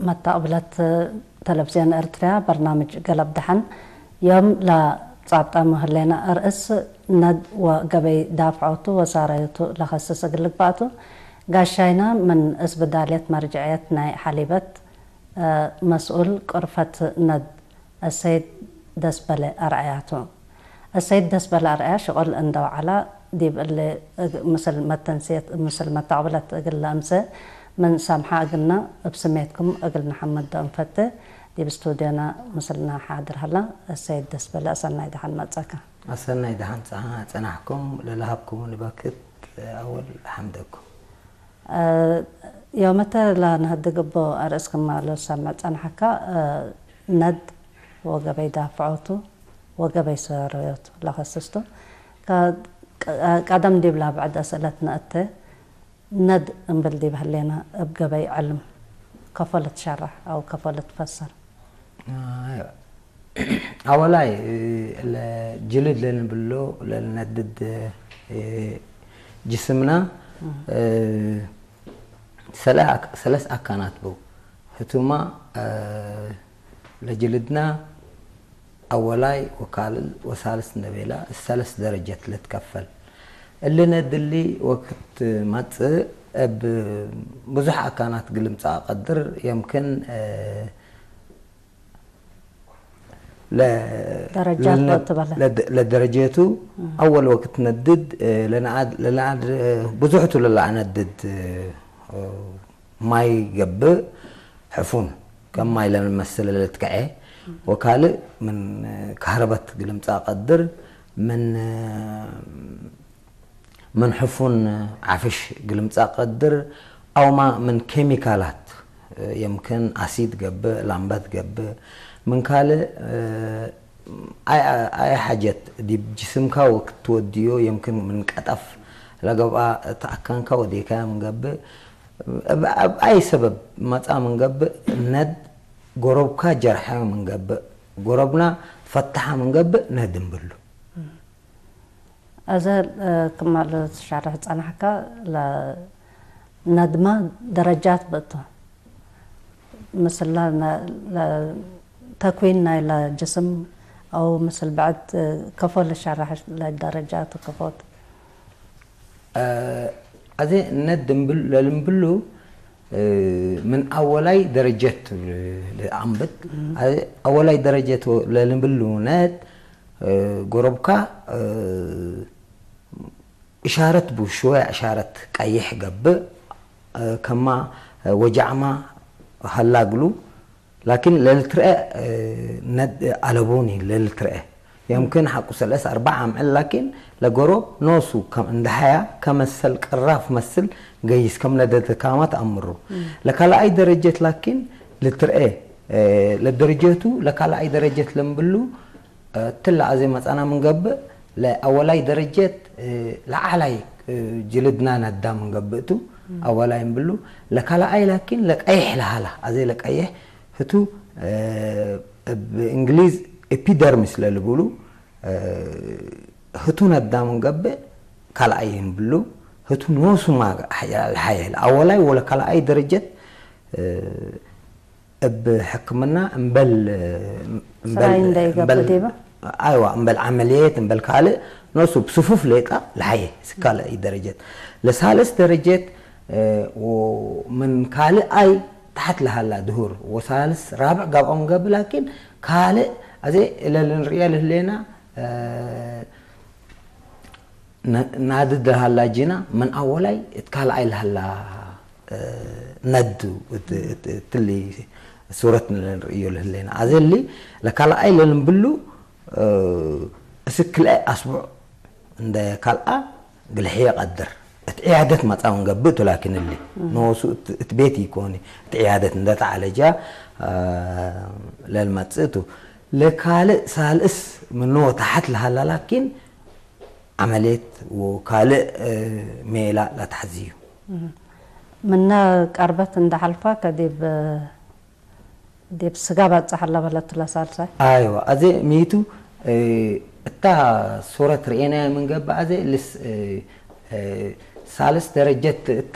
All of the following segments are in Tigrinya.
መታቕብለት ተለቪዝዮን ኤርትርያ በርናምጅ ገለብ ደሓን ዮም። ላጻብጣ ምህሌና እርእስ ነድ ወገበይ ዳፍዖቱ ወሳረዮቱ ለኸስስ እግል ልግባእቱ ጋሻይና ምን እስብዳልየት መርጅዕየት ናይ ሓሊበት መስኡል ቅርፈት ነድ እሰይድ ደስበለ ኣርኣያቱ። እሰይድ ደስበለ ኣርኣያ ሽቕል እንደውዓላ ዲብ እሊ እግ-፣ ምስል መተንስየት፣ ምስል መታቕብለት እግል ለእምሰ ምን ሳምሓ እግልና እብ ስሜትኩም እግል ንሓመዶ እንፈቴ። ዲብ ስቱድዮና ምስልና ሓድር ሀላ። እሰይድ ደስበለ ኣሰናይ ደሓን መጸካ። ኣሰናይ ደሓን ጸ-፣ ጸናሕኩም ለለሃብኩም ንበክት ኣወል ሓምደኩም። ዮመተ ለነህድግ እቦ ኣርእስ ክማሎ ሰምዕ ጸንሐካ፣ ነድ ወገበይ ዳፍዖቱ ወገበይ ሰረዮቱ ለኸስስቱ። ከ-፣ ቀደም ዲብላ ብዕድ ኣስእለት ነእተ፣ ነድ እምብል ዲብ ህሌና እብ ገበይ ዕልም ከፎ ልትሸራሕ ኣው ከፎ ልትፈሰር። ኣወላይ፣ እ፣ ለጅልድ ለንብሎ ለልነድድ፣ እ፣ ጅስምና፣ እ፣ ሰለ-፣ ሰለስ ኣካናት ብው። ህቱማ፣ እ፣ ለጅልድና ኣወላይ ወካልል ወሳልስ እንደቤላ ሰለስ ደረጀት ልትከፈል። እሊ ነድሊ ወቅት መጽእ እብ ብዙሕ ኣካናት ግልምጻ ቀድር የምክን፣ እ፣ ለ-፣ ደረጃት ለነ-፣ ወጥበለ። ለደ-፣ ለደረጀቱ እም። ኣወል ወቅት ነድድ፣ እ፣ ለነኣድ-፣ ለነኣድ-፣ እ፣ ብዙሕቱ ለለኣነድድ፣ እ፣ ማይ ገብእ ሕፉን ከም ማይ ለመስል ለልትከዐ ወካልእ ምን ካህረበት ግልምጻ ቀድር ምን ምን ሕፉን ዓፍሽ ግልምጻ ቀድር ኣውማ ምን ኬሚካላት የምክን ኣሲድ ገብእ ላምበት ገብእ ምን ካልእ ኣይ ሓጀት ዲብ ጅስምካ ወክትወድዮ የምክን ምን ቀጠፍ ለገብኣ ተኣካንካ ወዴካያ ምን ገብእ ኣብ ኣይ ሰበብ መጻ ምን ገብእ ነድ ጎረብካ ጀርሓዮ ምን ገብእ ጎረብና ፈታሓ ምን ገብእ ነድ እንብሉ። ኣዘ ክማል ትሻርሕ ጸናሕካ ነድማ ደረጃት ብእቶ ምስላ ተክዊን ናይ ለጅስም ኣው ምስል ብዕድ ከፎ ልሻራሕ ለደረጃት ከፎት። ኣዘ ነድ ለልምብሉ ምን ኣወላይ ደረጀት ልኣንብት ኣወላይ ደረጀት ለልምብሉ ነት ጎረብካ እሻረት ቡ ሽወያ እሻረት ቀይሕ ገብእ ከማ ወጃዕማ ሀላግሉ ላኪን ለልትርአ ኣለቦኒ ለልትርአ የምክን ሓቁ ሰለስ ኣርባዓ ዓምዕል ላኪን ለጎሮብ ኖሱ ከም እንደሃያ ከመሰል ቅራፍ መስል ገይስ ከም ነደተካማ ተኣምሩ ለካልኣይ ደረጀት ላኪን ልትርአ ለደረጀቱ ለካልኣይ ደረጀት ለምብሉ ትላ ኣዘ መጻና ምንገብእ ለኣወላይ ደረጀት ለዓላይ ጅልድና ነዳ ምንገብእቱ ኣወላይ ምብሉ ለካልኣይ ላኪን ለቀይሕ ለሃላ ኣዘ ለቀይሕ ህቱ ብ እንግሊዝ ኤፒደርሚስ ለልብሉ ህቱ ነዳ ምንገብእ ካልኣይ ይንብሉ ህቱ ኖሱማ ለሓየል ኣወላይ ወለ ካልኣይ ደረጀት እብ ሕክምና እምበል ስራይ እንዳይገብእ ዲበ? ኣይዋ እምበል ዓመልየት እምበል ካልእ ኖሱ ብስፉፍ ሌጣ ለሓየ ስካልእ ደረጀት ለሳልስ ደረጀት ምን ካልእ ኣይ ታሕት ለሃላ ድሁር ወሳልስ ራብዕ ጋብኦም ገብ ላኪን ካልእ ኣዘ ለልንርእያ ልህሌና ናድድ ለሃላ ጂና ምን ኣወላይ እት ካልኣይ ለሃላ ነዱ ትሊ ሱረት ንርእዮ ልህሌና ኣዘሊ ለካልኣይ ለልምብሉ እስክልአ ኣስቡዕ እንደ ካልኣ ግልሕየ ቀድር እት ዕያደት መጻው እንገብእ ቱ ላኪን እሊ ንወሱ እት ቤት ይኮኒ እት ዕያደት እንደ ተዓለጃ ለልመጽእ ቱ ለካልእ ሳልእስ ምንዎ ታሓት ለሃላ ላኪን ዓመልየት ወካልእ ሜላ ለታሕዝዩ። ምነ ቀርበት እንደ ሓልፋ ከዲብ ዲብ ስጋ በጽሕ ኣለበለቱ ለሳልሳይ። ኣይዋ ኣዘ ሚቱ እታ ሶረት ርኤናያ ምንገባ ኣዘ ልስ ሳልስ ደረጀት እታ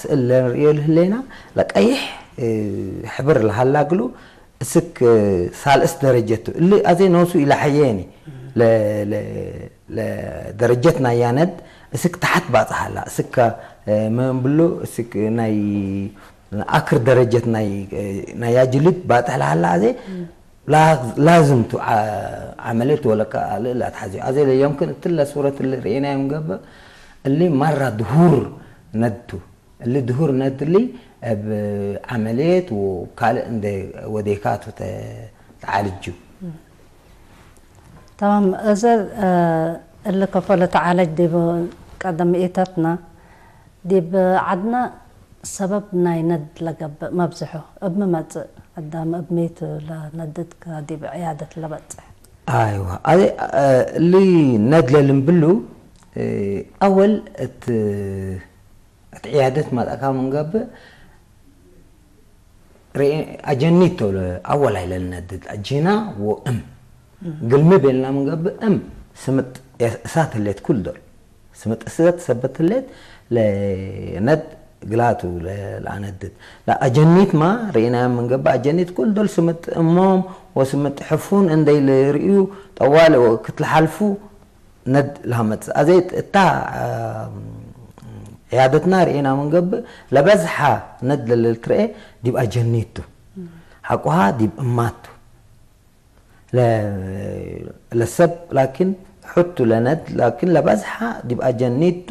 ስእል ለንርእዮ ልህሌና ለቀይሕ ሕብር ለሃላ ግሉ እስክ ሳልእስ ደረጀቱ እሊ ኣዜ ነውሱ ኢላሐየኒ ለደረጀት ናያ ነድ እስክ ታሕት ባጽሓላ እስከ መንብሉ እስክ ናይ ኣክር ደረጀት ናይ ናያ ጅልድ ባጥሕ ለሃላ ኣዜ ላዝምቱ ዓመሌት ወለካ ልእላ ትሓዚ ኣዜ ለየምክን እትለ ሱረት ርእናዮም ገብእ እሊ ማራ ድሁር ነድቱ እሊ ድሁር ነድሊ ኣብ ዓመልየት ወካልእ እንደ ወዴካቱ ተዓልጁ። تمام እዘ እሊ ከፈሎ ተዓለጅ ዲብ ቀደም ኢተትና ዲብ ዓድና ሰበብ ናይ ነድ ለገብእ መብዝሑ እብ ምመጽእ ኣዳም እብ ሜቱ ለነድድ ከዲብ ዕያደት ለበጽሕ። ኣይዋ እሊ ነድ ለልምብሉ ኣወል እት ዕያደት ማጣካ ምንገብእ ኣጀኒት ተብሎ ኣወል ኣይለልነድድ ጅና ወእም ግልሚ ቤልና ምንገብእ እም ስምጥ እሳት ህሌት ኩል ዶል ስምጥ እሳት ሰበት ህሌት ለነድ ግላቱ ለኣነድድ ለኣጀኒት ማ ርኢናዮም ምንገብእ ኣጀኒት ኩል ዶል ስምጥ እሞም ወስምጥ ሕፉን እንደይ ልርእዩ ጠዋል ክትልሓልፉ ነድ ለሃመጽእ ኣዘይት እታ ዕያደትና ርኢና ምንገብእ ለበዝሓ ነድ ለልትርኤ ዲብ ኣጀኒቱ ሓቁሃ ዲብ እማቱ ለሰብ ላኪን ሕቱ ለነድ ላኪን ለበዝሓ ዲብ ኣጀኒቱ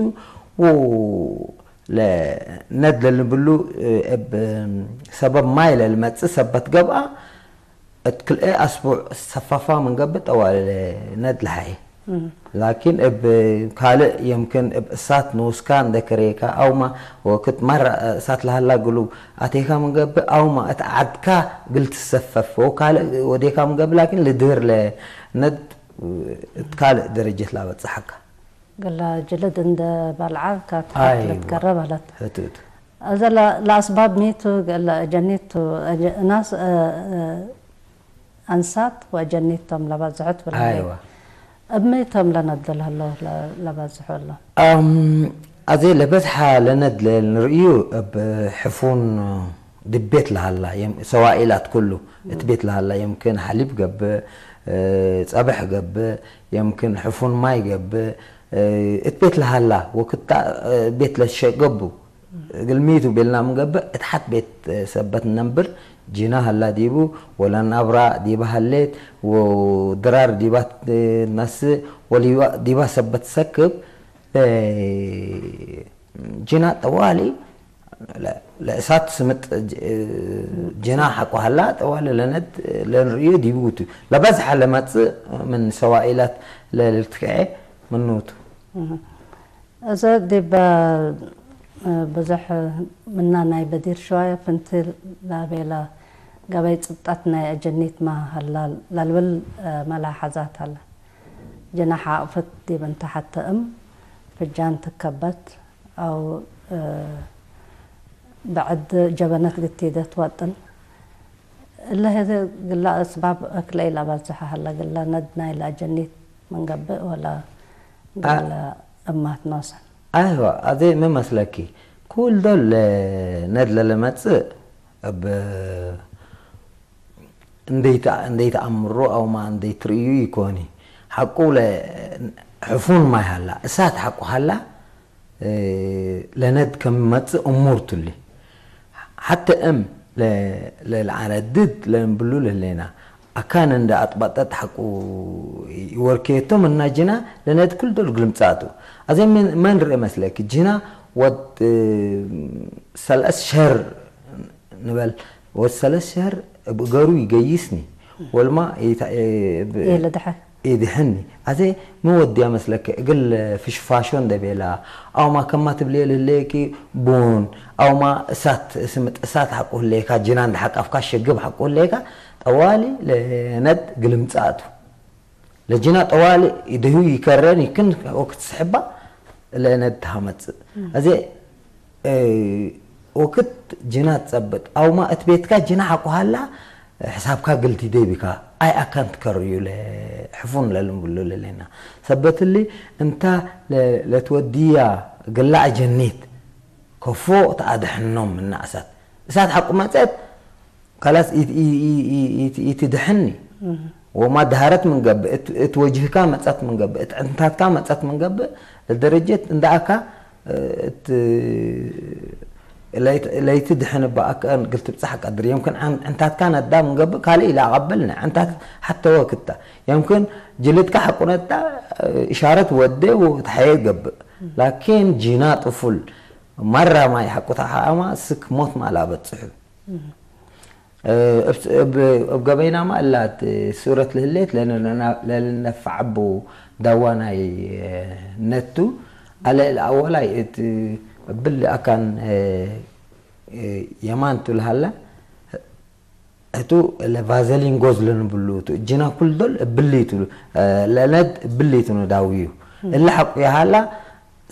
ነድ ለልብሉ እብ ሰበብ ማይ ለልመጽእ ሰበት ገብኣ እት ክልኤ ኣስቡዕ ሰፋፋ ምንገብእ ጠዋልለ ነድልሓ እየ። ላኪን እብ ካልእ የምክን እብ እሳት ንውስካ እንደከረየካ ኣውማ ወክት ማራ እሳት ለሃላ ግሉ ኣቴካ ምንገብእ ኣውማ እት ዓድካ ግል ትሰፈፍ ወካልእ ወዴካ ምንገብእ ላኪን ልድህር ለነድ እት ካልእ ደረጀት ላበጽሓካ። ገላ ጅልድ እንደ ባልዓ ካትሓት ልትቀረብ ኣላት። እዘ ለኣስባብ ሜቱ ገላ ጀኒቱ እናስ ኣንሳት ወጀኒቶም ለባዝሖት ብላ እብ ሜቶም ለነድል ሀሎ ለባዝሖ ኣሎ። ኣዜ ለበዝሓ ለነድለ ንርእዩ እብ ሕፉን ድቤት ለሃላ ሰዋኢላት ኩሉ እት ቤት ለሃላ የምክን ሓሊብ ገብእ ጸብሕ ገብእ የምክን ሕፉን ማይ ገብእ እት ቤት ለሃላ ወክታ ቤት ለሸ ገቡ ግልሚቱ ቤልና ምንገብእ እት ሓት ቤት ሰበት ነንብር ጂና ሃላ ዲቡ ወላ ናብራ ዲባ ሃሌት ወድራር ዲባ ትነስእ ወዲባ ሰበት ሰክብ ጂና ጠዋሊ ለእሳት ስምጥ ጅና ሓቆ ሃላ ጠዋሊ ለነድ ለንርእዮ ዲብውቱ ለበዝሓ ለመጽእ ምን ሰዋኢላት ለልትክዐ ምንውቱ። እዚ ዲብ ብዙሕ ምና ናይ በዲር ሸዋየ ፍንቲ ላቤላ ገበይ ጽብጣት ናይ ኣጀኒት ማ ሃላ ላልብል መላሓዛት ሃላ። ጅና ሓቕፍት ዲብ እንተ ሓተ እም ፍጃን ትከበት ኣው ብዕድ ጀበነት ግቲደ ትወጥን። እለ ህዚ ግላ እስባብ እክለ ኢላ ባዝሖ ሀለ ግላ ነድ ናይ ላጀኒት ምንገብእ ወላ ግላ እማት ኖሰን። ኣይዋ ኣዜ መመስለኪ ኩል ዶል ነድ ለለመጽእ እብ እንደይተኣምሮ ኣውማ እንደይትርእዩ ይኮኒ ሓቁ ሕፉን ማይ ሃላ እሳት ሓቁ ሃላ ለነድ ከም መጽእ እሙር ቱሊ ሓተ እም ለልዓለ ድድ ለንብሉ ለሌና ኣካን እንደ ኣጥባጠጥ ሓቁ ይወርኬቶም እናጅና ለነድ ኩል ዶል ግልምጻቱ ኣዘ መን ርእ መስለኪ ጅና ወድ ሰለስ ሸር ንበል ወሰለስ ሸህር እብ እገሩ ይገይስኒ ወልማ ይልድሐ ይድሕኒ ኣዘ ምን ወድያ መስለከ እግል ፍሽፋሾ እንደ ቤላ ኣውማ ከማ ትብልየ ልለየኪ ቡን ኣውማ እሳት ስምጥ እሳት ሓቁ ህለየካ ጅና እንደ ሓቃፍካ ሸግብ ሓቁ ህለየካ ጠዋሊ ለነድ ግልምጻቱ ለጅና ጠዋሊ ይደህዩ ይከረን ይክን ወክትስሕባ ለነድ ተሃመጽእ ኣዘ ወክት ጅና ትጸብጥ ኣውማ እት ቤትካ ጅና ሓቁሃላ ሕሳብካ ግልቲ ደቢካ ኣይ ኣካን ትከርዩ ለሕፉን ለልምብሉ ለሌና ሰበትሊ እንታ ለትወድያ ግላ ኣጀኒት ከፎ ተኣድሕኖም እናእሳት እሳት ሓቁ መጸት ካላስ ይትድሕኒ ወማ ድሃረት ምንገብእ እት ወጅህካ መጸት ምንገብእ እት ዕንታትካ መጸት ምንገብእ ለደረጀት እንዳኣካ እት ለይቲ ድሕን በኣከን ግል ትብጻሕ ቀድር የምክን ዕንታትካ ነዳ ምንገብእ ካልእ ኢላ ኣቐበልና ዕንታት ሓተወ ክታ የምክን ጅልትካ ሓቁነታ እሻረት ወደ ተሓየ ገብእ ላኪን ጂና ጥፉል ማራ ማይ ሓቁታ ሓኣማ ስክ ሞት ማላ በጽሑ እብ ገበይናማ እላት ሱረት ልህሌት ለልነፋዓቡ ዳዋ ናይ ነቱ ኣለ ኣወላይ እቲ ብል ኣካን የማንቱ ልሃላ እቱ ለቫዘሊን ጎዝ ለንብሉ እቱ እጅና ኩልዶል እብልይቱ ለነድ እብልይቱ ንዳውዩ እለ ሓቁ ያሃላ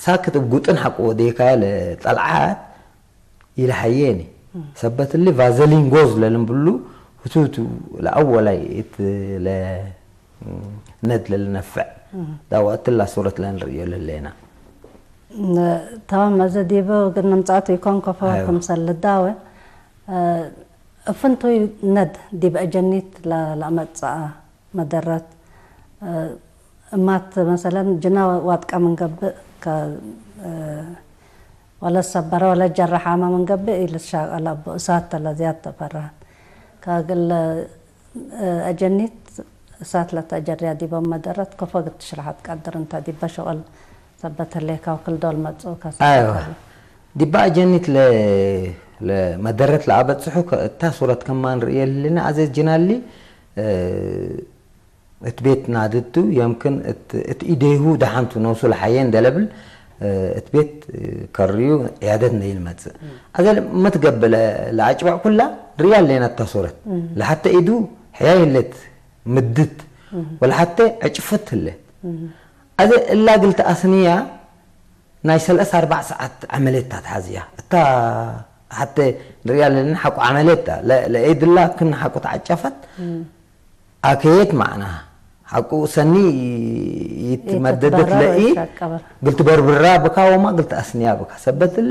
ሳክት እብ ጉጥን ሓቁ ወዴካያ ለጠልዓት ይልሓየኒ ሰበትሊ ቫዘሊን ጎዝ ለልንብሉ ህቱቱ ለኣወላይ እት ነድ ለልነፍዕ ዳዋ እትላ ሱረት ለንርእዮ ለሌና ተማም እዚ ዲብ ግን ንምጻእቱ ይኮን ከፎ ኣይዋ። ክምሰል ልዳወ እፍንቱይ ነድ ዲብ ኣጀኒት ለመጽኣ መደረት እማት መሰለን ጅና ዋጥቀ ምንገብእ ወለ ሰበረ ወለ ጀረሓማ ምንገብእ ኢልሻቀል ኣቦ እሳት ተለ ዝያድ ተፈራህን ከግል ኣጀኒት እሳት ለተጀርያ ዲቦም መደረት ከፎ ግትሽራሓት ቀድር እንተ ዲበ ሽቅል ሰበት ህሌካ ወክል ዶል መጽኡ ከሰ ኣይዋ ዲባ ኣጀኒት ለመደረት ለኣበጽሑ እታ ሱረት ከማን ርእየ ልልና ኣዘ ጅናሊ እት ቤት ናድቱ የምክን እት ኢደይሁ ደሓንቱ ነውሱ ለሓየ እንደለብል እት ቤት ከርዩ ዕያደት ነይልመጽእ ኣዘ መትገብለ ለኣጭባዕ ኩላ ርያ ሌና እታ ሱረት ለሓተ ኢዱ ሕያይ ህለት ምድት ወለሓተ ዕጭፍት ህለ ኣዘ እላ ግልቲ ኣስንያ ናይ ሰለሳ ኣርባዕ ሰዓት ዓመሌት እታ ትሓዝያ እታ ሓተ ንሪያ ኣለና ሓቁ ዓመሌት እታ ለኤድላ ክን ሓቁ ተዓጨፈት ኣከየት ማዕና ሓቁ ሰኒ ይትመደደት ለኢ ግልቲ በርብራ ብካ ወማ ግልቲ ኣስንያ ብካ ሰበትሊ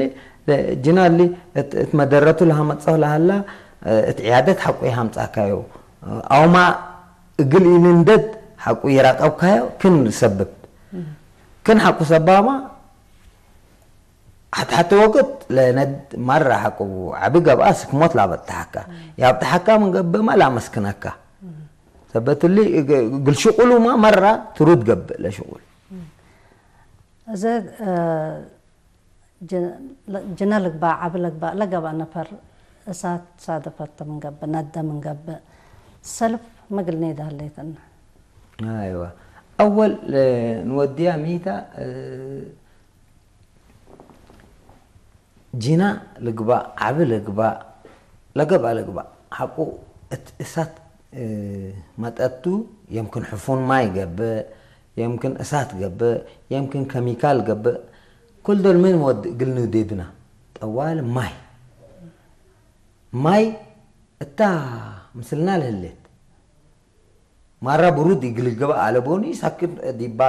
ጅናሊ እት መደረቱ ለሃመፀው ለሃላ እት ዕያደት ሓቁ ይሃምፃካዮ ኣውማ እግል ኢንንደድ ሓቁ ይራቀብካዮ ክን ሰብብ ክን ሓቁ ሰባማ ሓትሓቲ ወቅት ለነድ ማራ ሓቁ ዓቢ ገብኣ ስክሞት ላበጥሓካ ያብጥሓካ ምን ገብእማ ላመስክነካ ሰበትሊ ግልሽቁሉማ ማራ ትሩድ ገብእ ለሽቁል እዚ ጅነ ልግባእ ዓቢ ለግባእ ለገባእ ነፈር እሳት ሳደፈተ ምንገብእ ነደ ምንገብእ ሰልፍ መግልኔ ዳለይትና ኣይዋ ኣወል ንወድያ ሚታ ጂና ልግባእ ዓቢ ልግባእ ለገብኣ ልግባእ ሓቁ እት እሳት መጠቱ የምክን ሕፉን ማይ ገብእ የምክን እሳት ገብእ የምክን ከሚካል ገብእ ኩል ዶል ምን ወድ እግል ንውዴድና ጠዋል ማይ ማይ እታ ምስልና ልህሌት ማራ ብሩድ ይግልግባ ኣለቦኒ ሳክን ዲባ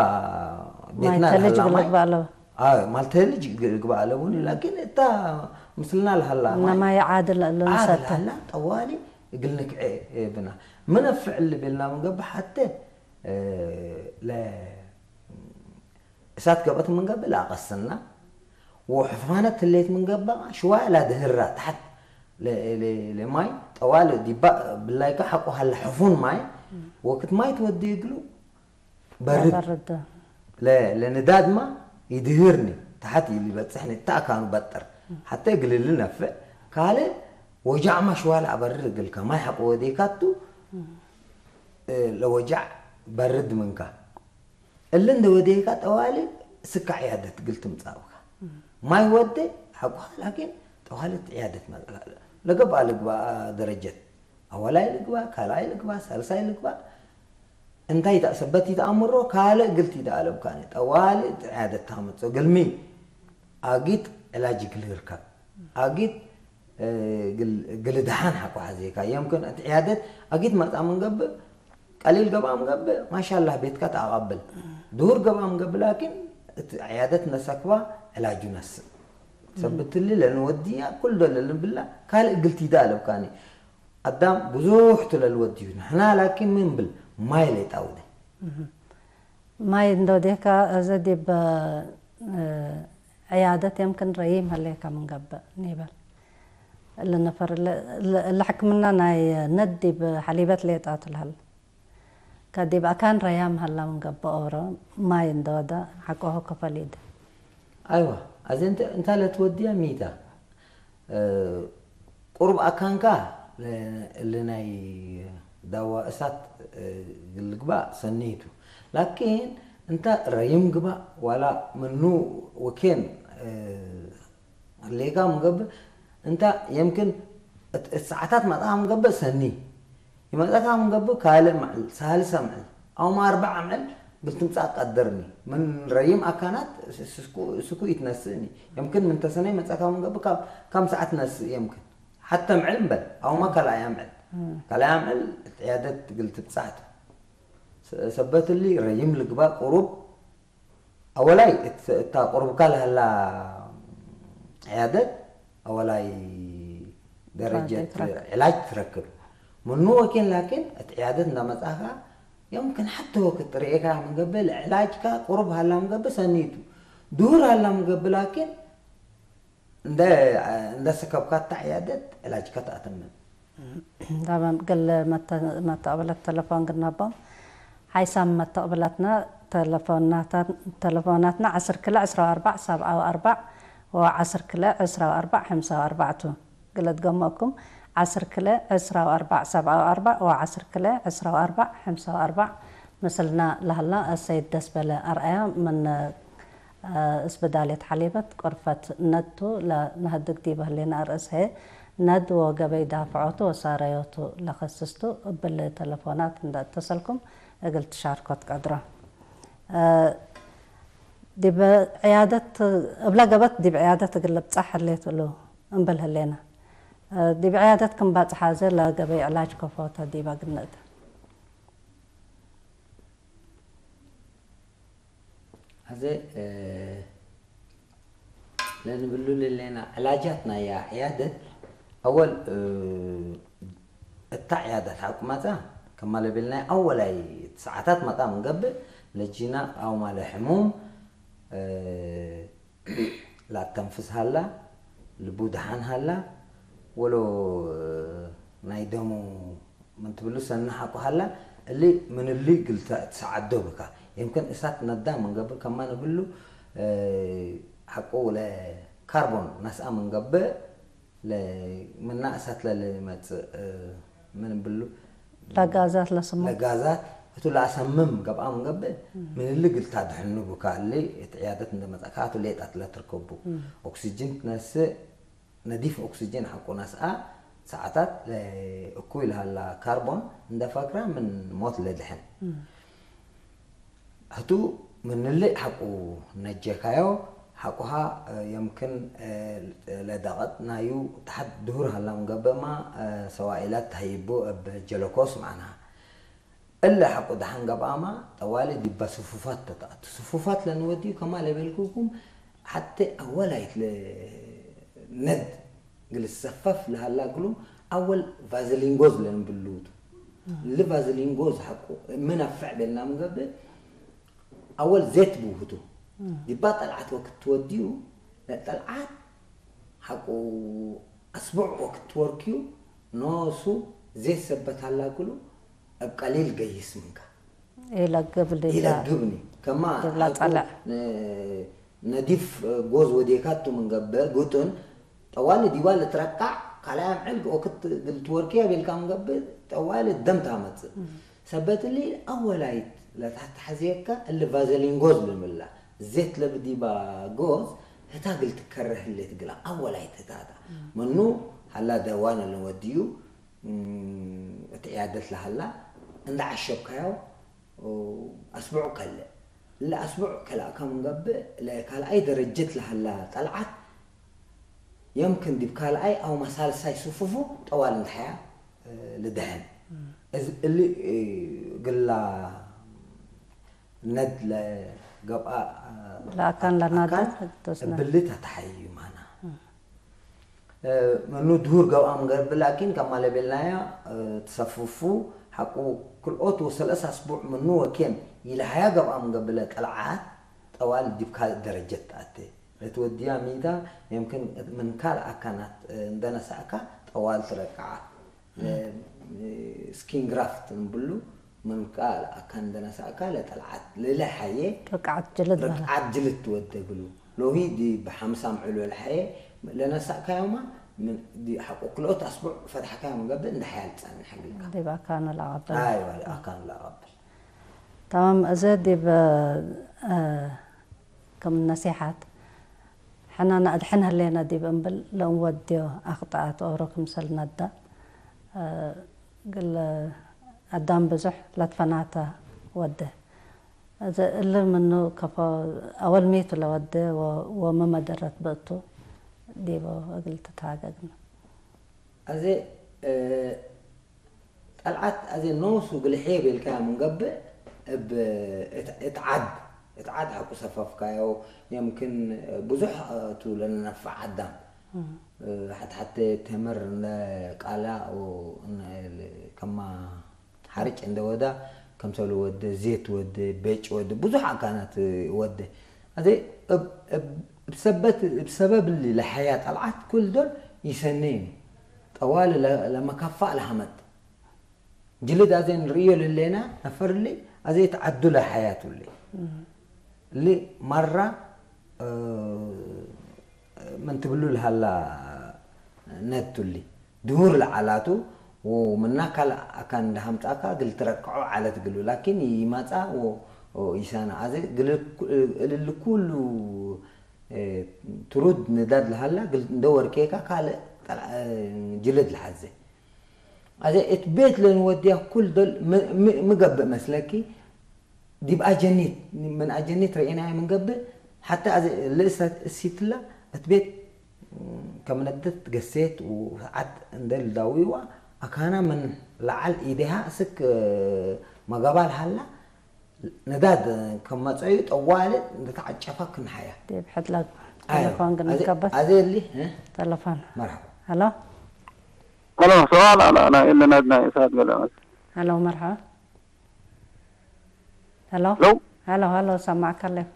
ቤትና ማይተልጅ ለህላ ማይ ግልግባ ኣለዎ። ኣዎ፣ ማልተልጅ ይግልግባ ኣለቦኒ ላኪን እታ ምስልና ለሃላ ማይ ነማይ ዓድል ኣሎ ዓድል ንሰተ። ሃላ ጠዋሊ እግል ንክዐ ብና ምነፍዕል ቤልና ምንገብ ሓተ ለ እሳት ገበት ምንገብ ላቀስና ወሕፋነት ትሌት ምንገባ ሽዋ ላድህራ ታሕት ለማይ ጠዋል ዲባ ብላይካ ሓቆ ሃለ ሕፉን ማይ ወቅት ማይ ትወዲ እግሉ በርድ ለንዳድማ ይድህርኒ ታሕት ይበፅሕኒ እታ ኣካኑ በጥር ሓተ እግልል ነፍዕ ካልእ ወጃዕማ ሽዋ ላበርድ እግልካ ማይ ሓቆ ወዴካቱ ለወጃዕ በርድ ምንካ እሊ እንደ ወደይካ ጠዋሊ ስካ ዕያደት ግል ትምጻእካ ማይ ወደ ሓቁኻ ላኪን ጠዋሊ ዕያደት መጽእ ለገባ ልግባ ደረጀት ኣወላይ ልግባ ካልኣይ ልግባ ሳልሳይ ልግባ እንታይ ሰበት ይተኣምሮ ካልእ ግልቲ ይተኣለብካኒ ጠዋሊ ዕያደት ታመጾ ግልሚ ኣጊት ዕላጅ ግል ይርከብ ኣጊት ግልድሓን ሓቆ ሓዜካ የምክን እቲ ዕያደት ኣጊት መጻ ምንገብእ ቀሊል ገባ ምገብእ ማሻላህ ቤትካ ተኣቐብል ድሁር ገባ ምገብእ ላኪን እቲ ዕያደት ነሰክባ ዕላጁ ነስእ ሰብትሊ ለንወድያ ኩል ዶ ለንብላ ካልእ ግልቲ ዳ ኣለብካኒ። ኣዳም ብዙሕ ትለልወድዩ ንሕና ላኪን ምን ብል ማይ ለይጣውደ ማይ እንዶ ዴካ እዚ ዲብ ዕያደት የምክን ረይም ሀለካ ምንገብእ ኒበል። ለነፈር ለሕክምና ናይ ነድ ዲብ ሓሊበት ሌጣ ትልሃል። ከዲብ ኣካን ረያም ሀላ ምንገብእ ኦሮ ማይ እንደወደ ሓቆሆ ከፈሊድ። ኣይዋ ኣዘ እንታ ለትወድያ ሚታ ቁሩብ ኣካንካ እሊ ናይ ዳዋ እሳት ግልግባእ ሰኒቱ። ላኪን እንታ ረይም ግባእ ዋላ ምኑ ወኬን ሌጋ ምገብእ እንታ የምክን ሰዓታት መጣ ምገብእ ሰኒ ይመጣካ ምገብእ ካልእ መዕል ሳልሰ መዕል ኣውማ ኣርባዓ መዕል ብትምጻእ ቀደርኒ ምን ረይም ኣካናት ስኩ ይትነስእኒ የምክን ምን ተሰነይ መጻካ ምገብእ ካብ ሰዓት ነስእ የምክን ሓተ ምዕል እምበል ኣውማ ካልኣያ ምዕል ካልኣያ ምዕል ዕያደት ግልትብጻሕት ሰበትሊ ረይም ልግባ ቁሩብ ኣወላይ እታ ቁሩብካ ለህላ ዕያደት ኣወላይ ደረጀት ዕላጅ ትረክብ ምኑ ወኪን ላኪን እቲ ዕያደት እንዳመጻኻ የምክን ሓቲ ወክት ርእካ ምንገብእ ዕላጅካ ቁሩብ ሃላ ምገብእ ሰኒቱ ድሁር ሃላ ምገብእ ላኪን እንደ እንደ ሰከብካ ታዕያደት ዕላጅካ ተኣተምም ዳመም ገለ መተቅበለት ተለፎን ግናቦም ሓይሳም መተቅበላትና ተለፎናትና ዓስር ክለ ዕስራዊ ኣርባዕ ሰብዓዊ ኣርባዕ ወ ዓስር ክለ ዕስራዊ ኣርባዕ ሕምሳዊ ኣርባዕቱ ግለት ገመኩም ዓስር ክለ ዕስራዊ ኣርባዕ ሰብዓዊ ኣርባዕ ወ ዓስር ክለ ዕስራዊ ኣርባዕ ሕምሳዊ ኣርባዕ ምስልና ላህላ ሰይድ ደስበለ ኣርኣያ ምን እስብዳሌት ሓሊበት ቁርፈት ነቱ ለነህድግ ዲበ ህሌና ርእስ ሄ ነድ ወገበይ ዳፍዖቱ ወሳረዮቱ ለኸስስቱ እብል ተለፎናት እንዳ እተሰልኩም እግል ትሻርኮት ቀድሮ ዲብ ዕያደት እብላ ገበት ዲብ ዕያደት እግል ልብጻሕ ህሌት እሉ እንብል ህሌና ዲብ ዕያደት ክም ባጽሓ ዘ ለገበይ ዕላጅ ከፎተ ዲባ ግንእተ ኣዘ ለንብሉ ለሌና ዕላጃት ናያ ዕያደት ኣወል እታ ዕያደት ሓቁ ማጻ ከማለቤል ናይ ኣወላይ ሰዓታት ማጣ ምንገብእ ለጂና ኣው ማለ ሕሙም ላተንፍስ ሃላ ልቡ ደሓን ሃላ ወሎ ናይ ደሙ ምን ትብሉ ሰኒ ሓቁ ሃላ እሊ ምንሊ ግልታ ትሰዓዶ ብካ የምክን እሳት ነዳ ምንገብር ከማ ንብሉ ሓቁ ለካርቦን ናስኣ ምንገብእ ምና እሳት ለልመጽእ ምን ብሉ ለጋዛት ለስሙ ለጋዛት እቱ ለኣሰምም ገብኣ ምንገብእ ምንሊ ግልታ ድሕኑ ብካ እሊ እቲ ዕያደት እንደመጻእካ እቱ ሌጣት ለትርከቡ ኦክሲጅን ትነስእ ነዲፍ ኦክሲጅን ሓቁ ናስኣ ሰዓታት እኩይ ለሃላ ካርቦን እንደፈክራ ምን ሞት ለድሕን ህቱ ምንልእ ሓቁ ነጀካዮ ሓቁሃ የምክን ለደቐጥ ናዩ ተሓት ድሁር ሃላ ምንገብእማ ሰዋኢላት ተሃይቡ እብ ጀለኮስ ማዕና እለ ሓቁ ደሓን ገብኣማ ጠዋሊ ዲባ ስፉፋት ተተኣቱ ስፉፋት ለንወዲዩ ከማ ለበልኩኩም ሓተ ኣወላይት ነድ ግልሰፈፍ ለሃላ ግሉ ኣወል ቫዘሊን ጎዝ ለንብሉ ል ቫዘሊን ጎዝ ሓቁ ምን ኣፍዕ ቤልና ምንገብእ ኣወል ዜት ብውህቱ ዲባ ጠልዓት ወክት ትወዲኡ ለጠልዓት ሓቁ ኣስቡዕ ወክት ትወርክዩ ኖሱ ዜት ሰበት ሃላ ግሉ ኣብ ቀሊል ገይስ ምንካ ይለግብ ይለግብኒ ከማ ጸልዕ ነዲፍ ጎዝ ወዴካቱ ምንገብእ ጉጥን ጠዋሊ ዲባ ልትረቃዕ ካልኣይ ኣምዕል ኦክት ግልትወርኪ ኣቤልካ ምንገብእ ጠዋሊ ደም ታመጽእ ሰበትሊ ኣወላይት ለታተሓዝየካ እሊ ቫዘሊን ጎዝ ልምላ ዜት ለብዲባ ጎዝ ህታ ግልትከረ ህሌት ግላ ኣወላይት ህታታ መኑ ሃላ ደዋነ ለወዲዩ እቲ ዕያደት ለሃላ እንዳ ዓሸብካዮ ኣስቡዕ ከልእ ለኣስቡዕ ከላእካ ምንገብእ ለካልኣይ ደረጀት ለሃላ ጠልዓት የምክን ዲብ ካልኣይ ኣውማ ሳልሳይ ስፉፉ ጠዋል እንድሕያ ልድሕን እዚ እሊ ግላ ነድ ለገብኣ ለኣካን ለናዳ ብልት ኣተሓይዩ ማና ምኑ ድሁር ገብኣ ምገብእ ላኪን ከማለ ቤልናያ ትሰፍፉ ሓቁ ክልኦት ወሰለሳ ስቡዕ ምኑ ወኬን ይልሃያ ገብኣ ምገብለ ጠልዓት ጠዋል ዲብ ካልእ ደረጀት ትኣተ። እቲ ወድያ ሚዳ የምክን ምን ካልእ ኣካናት እንደነሳእካ ጠዋል ትረቅዓ። ስኪን ግራፍት ንብሉ ምን ካልእ ኣካን እንደነሳእካ ለጠልዓት ልለ ሓየ ርቅዓት ጅልድ በላ። ርቅዓት ጅልድ ትወደ ግሉ። ሎሂ ዲ ብሓምሳ ምዕሉ ለሓየ ለነሳእካዮማ ምን ዲ ሓቁ ክልኦት ኣስቡዕ ፈትሓካዮ ምገብእ እንደ ሓያል ጸንሕ ግልካ። ዲብ ኣካኑ ለኣቐብል። ኣይዋ ኣካኑ ለኣቐብል። تمام እዚ ዲብ ከም ነሲሓት ሕና ንኣድሕን ህሌና ዲብ እምብል ለእንወድዮ ኣኽጣኣት ኦሮ ክምሰል ነዳ ግል ኣዳም ብዙሕ ለትፈናተ ወደ እዚ እሊ ምኑ ከፎ ኣወል ሚቱ ለወደ ወመመደረት ብእቱ ዲቦ እግል ትተሃገግና። ኣዜ ጠልዓት ኣዜ ኖሱ ግልሕየ ቤልካያ ምንገብእ እብ እትዓድ እትዓድ ሓቁ ሰፈፍካዮ የምክን ብዙሕ ቱ ለነነፋዕ ኣዳም ሓትሓተ ተምር ቃላ ከማ ሓርጭ እንደ ወዳ ከምሰሉ ወደ ዜት ወደ ቤጭ ወደ ብዙሕ ኣካናት ወደ ኣዜ እብ ሰበት እብ ሰበብ ሊ ለሓያ ጠልዓት ኩል ዶል ይሰነዩ ጠዋል ለመካፋእ ለሃመጥ ጅልድ ኣዜ ንርእዮ ልሌና ነፈርሊ ኣዜ ተዓዱለ ሓያቱሊ ሊ ማራ ምን ትብሉ ልሃላ ነቱሊ ድሁር ለዓላቱ ምና ካልእ ኣካን እንዳሃምጻካ ግል ትረቅዖ ዓለት ግሉ ላኪን ይማጻ ይሳና ኣዜ ግል ኩሉ ትሩድ ንዳድ ለሃላ ግል እንደ ወርኬካ ካልእ ጅልድ ለሓዘ ኣዘ እት ቤት ለንወድያ ኩል ዶል ምገብእ መስለኪ ዲብ ኣጀኒት ምን ኣጀኒት ረኢናዮ ምንገብእ ሓታ ኣዘ ልእሰት እሲትላ እት ቤት ከም ነደት ገሴት ውዓት እንደ ልዳዊዋ ኣካና ምን ለዓል ኢዴሃ እስክ መገባ ለሃላ ንዳድ ከም መጸዩ ጠዋለ እንደተዓጨፋ ክንሓያ ዲብ ሕድላ ቴሌፎን ግን ንከበት ኣዘ ሊ ቴሌፎን መርሓባ ሀሎ ሄሎ ሰዋል ኣላ ናይ እልናድ ናይ እሳት ገለ መስ ሀሎ መርሓባ ሀሎ ሄሎ ሀሎ ሀሎ ሰማዕካ ኣለኹ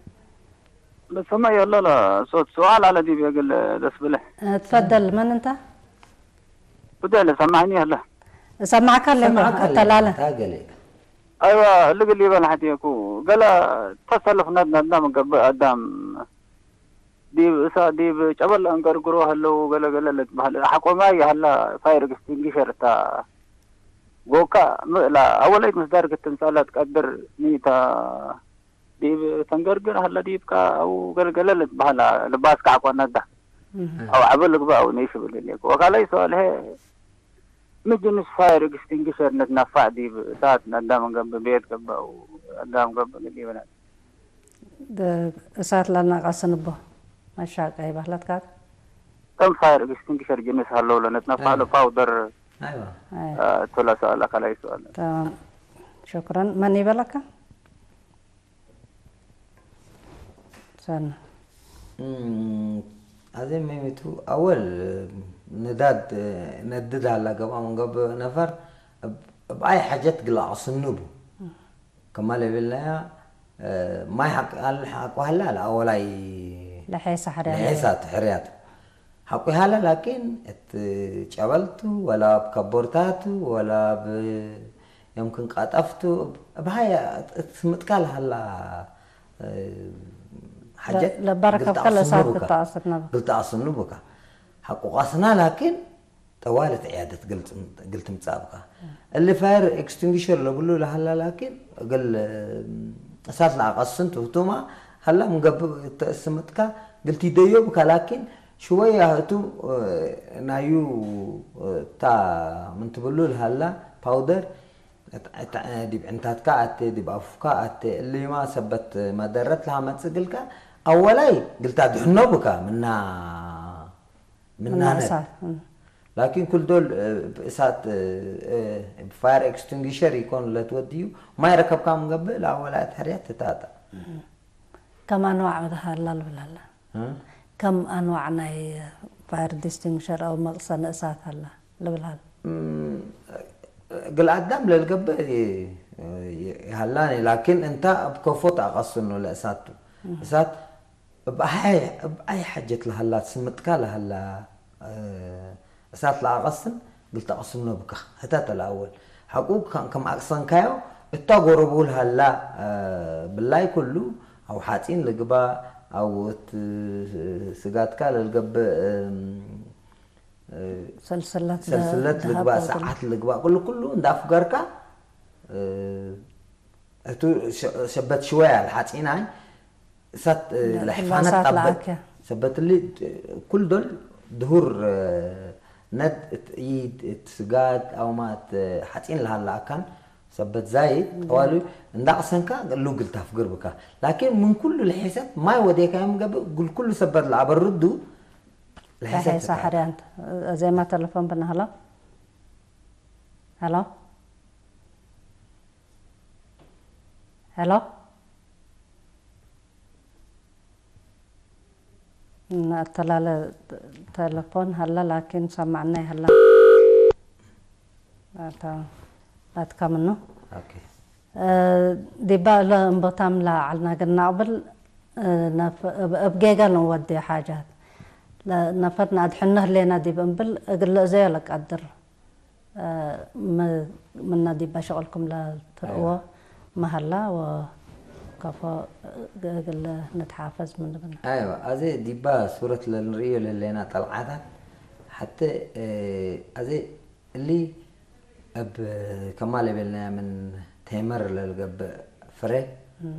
ሰማዕ የለለ ሶት ሰዋል ኣለ ዲብ የግል ደስ ብለ ትፈደል መን እንታ ጉዳይ ለሰማዕኒ ኣለ እሰማዕካ ኣለኹ ኣተላለ ታገለ ኣይዋ ልግል ይበል ሓትየኩ ገለ ተሰልፍ ነድነድና ምገብእ ኣዳም ዲብ እሳ ዲብ ጨበል ኣንገርግሮ ሀለው ገለ ገለ ለትበሃል ሓቆማ ይሃላ ፋይር ኤክስቲንግሸር እታ ጎካ ምእላ ኣወለይት ምስ ዳርክ ትምሳላ ትቀድር ኒታ ዲብ ተንገርግር ሀላ ዲብካ ኣው ገለ ገለ ለትበሃል ልባስካ ዓቆነዳ ኣው ዓበ ልግባ ኣው ነይሽ ብል እኔ ወካላይ ሰዋልሄ ምጅንስ ፋየር ኤክስቲንግሸር ነትነፋዕ ዲብ እሳት ነዳም ገብእ ቤት ገብእ ኣዳም ገብእ ግዲበና እሳት ለናቀስንቦ መሻቀ ይባህለትካ ከም ፋየር ኤክስቲንግሸር ጅንስ ሃለው ለነትነፋዕ ሎ ፓውደር ኣይዋ ቶላ ሰዋል ኣካላይ ሰዋል تمام شكرا من ይበለካ ሰና ኣዘ መሚቱ ኣወል ንዳድ ነድድ ሃላ ገብኣ መንገብ ነፈር ብኣይ ሓጀት ግላቕ ስንቡ ከማ ለቤልናያ ማይ ሓቋሃላ ኣወላይ ለሐሳ ሕርያ ለሐሳ ትሕርያት ሓቁ ሃለ ላኪን እቲ ጨበልቱ ወላ ብ ከቦርታቱ ወላ ብ የምክን ቃጠፍቱ ብሃያ እቲ ስምጥካ ለሃላ ሓጀት ለባረከብካ ለሳት ክትኣስር ነበር ግልቲ ኣስኑ ብካ ሓቁ ቃስና ላኪን ጠዋለት ዕያደት ግልቲ ምጻብካ እሊ ፋየር ኤክስቲንግሽር ለብሉ ለሃላ ላኪን እግል እሳት ለኣቀስን ትህቱማ ሃላ ምገብእ ተእስምጥካ ግልቲ ደዮ ብካ ላኪን ሽወያ እቱ ናዩ እታ ምን ትብሉ ለሃላ ፓውደር ዲብ ዕንታትካ ኣቴ ዲብ ኣፉካ ኣቴ እሊማ ሰበት መደረት ለሃመጽእ ግልካ ኣወላይ ግልታ ድሕኖ ብካ ምና ምናነት ምናእሳት ላኪን ኩል ዶል እሳት ፋየር ኤክስቲንግሸር ይኮን ለትወድዩ ማይ ረከብካ ምገብእ ለኣወላ ትሕርያት ትታጣ ከም ኣንዋዕ ሃላ ልብል ኣላ ከም ኣንዋዕ ናይ ባሕር ዲስቲንግሸር ኣው መቕሰን እሳት ኣላ ልብል ሃላ። ግልኣዳም ለልገብእ ይሃላኒ ላኪን እንታ ኣብ ከፎ ተኣቐስኑ ለእሳቱ እሳት እብ ኣይ ሓጀት ለሃላ ትስምጥካ ለሃላ እሳት ለኣቐስን ግልተቐስኖ ብካ ህታ ተለኣወል ሓቁ ከም ኣቅሰንካዮ እታ ጎረቡ ለሃላ ብላይ ኩሉ ኣብ ሓፂን ልግባ ኣብ ስጋትካ ለልገብእ ሰልሰለት ሰልስለት ልግባእ ሰዓት ልግባእ ኩሉ ኩሉ እንዳፍገርካ እቱ ሸበት ሽወያ ሓፂናይ እሳት ለሕፋነት ጣበል ሰበትሊ ኩል ዶል ድሁር ነት ኢድ ስጋት ኣውማት ሓፂን ለሃላ ኣካን ሰበት ዛይድ ጠዋሉ እንዳቅሰንካ ሉግል ታፍግር ብካ ላኪን ምን ኩሉ ለሒሰት ማይ ወዴካ የምገብእ ግል ኩሉ ሰበት ለኣበርዱ ለሒሰት ሳ ሓርያንት ዜማ ተለፎን ብናህሎ ሄሎ ሄሎ እናተላለ ተለፎን ሃላ ላኪን ሰማዕና ይሃላ ናትካ ምኑ ዲባ እለ እምቦታም ላዓልና ግን ናቕብል እብ ጌጋ ንወዲ ሓጃት ነፈት ንኣድሕኖ ህሌና ዲብ እምብል እግለ እዘዮ ለቃድር ምና ዲባ ሸቕልኩም ለትርእዎ መሃላ ወከፎ እግለ ንትሓፈዝ ምንብና። ኣይዋ ኣዜ ዲባ ሱረት ለንርእዮ ለሌና ጠልዓታት ሓተ ኣዜ እሊ እብ ከማለ ቤልናያ ምን ቴመር ለልገብእ ፍረ